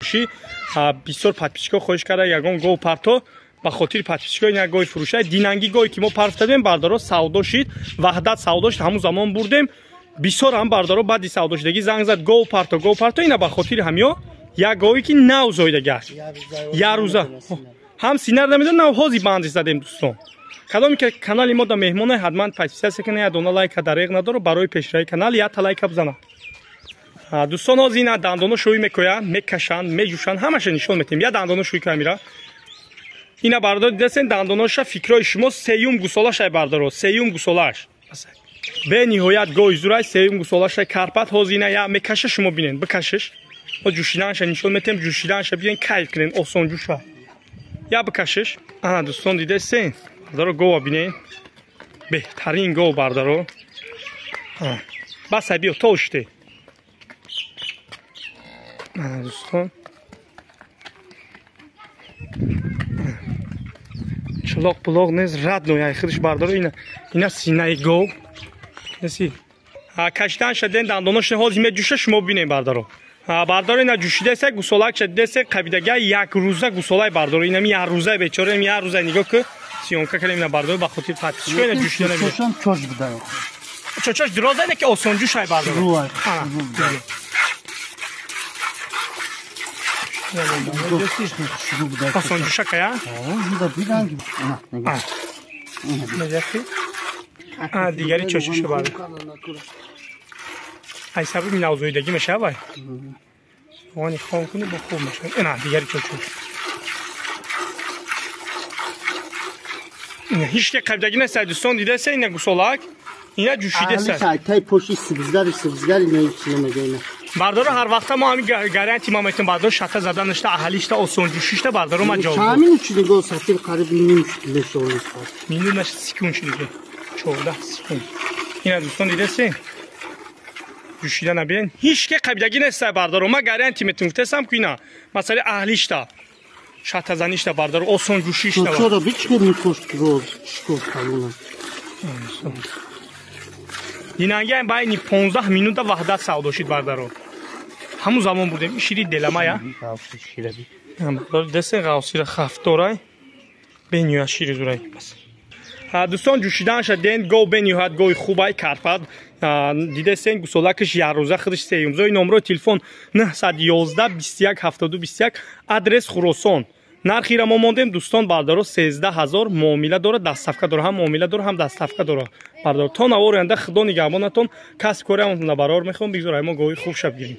Фурӯшӣ бисёр подписчикҳо хоҳиш карда, ягон гов парто. Ба хотири подписчикҳо ин як гови фурӯша. Динанги гове ки мо парфтадем, бардаро, савдо шид, Ваҳдат савдо шид, ҳамун замон бурдем. Бисёр ҳам бардаро баъди савдошудагӣ занг зад: гов парто, гов парто. Ина ба хотири ҳамиё як гове ки нав зоидаги аст, як рӯза ҳам синар намедон, нав ҳози банди задем. Дӯстон, кадоме ки канали мо да меҳмоне, ҳатман подписаться кунед, як дона лайка дареғ надоро, барои пешравии канал якта лайка бизанад. Дӯстон, ҳозир ина дандоно шӯӣ мекоянд, мекашанд, меҷӯшанд, ҳамаша нишон метиҳем. Я дандоно шӯӣ камира. Ина, бардор, дидасен дандоноша, фикрои шумо сеюм гусолашай, бардаро, сеюм гусолаш. Бениҳоят гои зурай, сеюм гусолашай, Карпат. Ҳозир ина я мекаша, шумо бинен, бикашиш. Мо ҷӯшиданша нишон метиҳем, ҷӯшиданша бинен, кайф кунен, осон ҷӯша. Я бикашиш. Ана, дӯстон, дидасен, бардаро, гова бинен, беҳтарин гов, бардаро. Басай, биё, то шуте. Ана, дӯстон, чулоқ пулоқ нест, родной ай худиш, бардоро. Ина синаи гов неси кашидан шаден, дандонош ҳозир меҷӯша, шумо бинем, бардаро. Бардоро, ина ҷӯшидасе, гусолак шадидасе, қабидага як рӯза гусолай, бардоро. Инами як рӯза, бечора, як рӯза. Нигоҳ ки, съёмка кардем ина, бардоро, ба хотири подписчикҳо ина ҷӯшида набинед. Чоч буда. Чочош дироза, ина ки осонҷӯшай, бардоро. Осонҷӯша кая? Дигари чочоша, бардоро. Ай сабаби навзоидагӣ мешава, вай. Они хом кунӣ, бо хуб мешава. Ина дигари чочош. Ҳеч ки қабидагӣ нест, дӯстон, дидасе, ина гусолак, ина ҷӯшидасе. Тай поши сибзгари, сибзгари намегӯ. Бардоро, ҳар вақта мо ҳамин гарантия ма метем, бардоро, шата зада ништа, аҳалишта, осонҷӯшишта, бардоро, ма ҷавоб. Ҳамин чизи го сатир қариб ним лешол. Минут наш секунд шудиги. 14 секунд. Ина, дӯстон, дидасе? Ҷӯшида набиен. Ҳеч ки қабидагӣ нест, бардоро, ма гарантия метем, гуфтасам ку ина. Масъалаи аҳлишта. Шатазаништа, бардоро, осонҷӯшишта. Чора бички мекошт роз, шкоф калона. Динанги байни 15 минута Ваҳдат савдо шид, бардаро. Ҳамун замон бурдем. Шири деламая. Десен ғавсира хафт дорай. Бениҳоят шири зурай. Дӯстон, ҷӯшиданша ден, гов бениҳоят гови хубай, Карпат. Дидесен, гусолакаш яррӯза, худаш сеюмзои. Номрои телефон 911 21 72 21, адрес Хуросон. Нархира мо мондем, дӯстон, бардаро, 13 000. Муомила дора, доставка дора, ҳам муомила дора, ҳам доставка дора, бардоро. То навори оянда худо нигаҳбонатон, касб кори ҳамонтон барор мехоҳам. Бигзор ай мо гови хуб шаб гирем.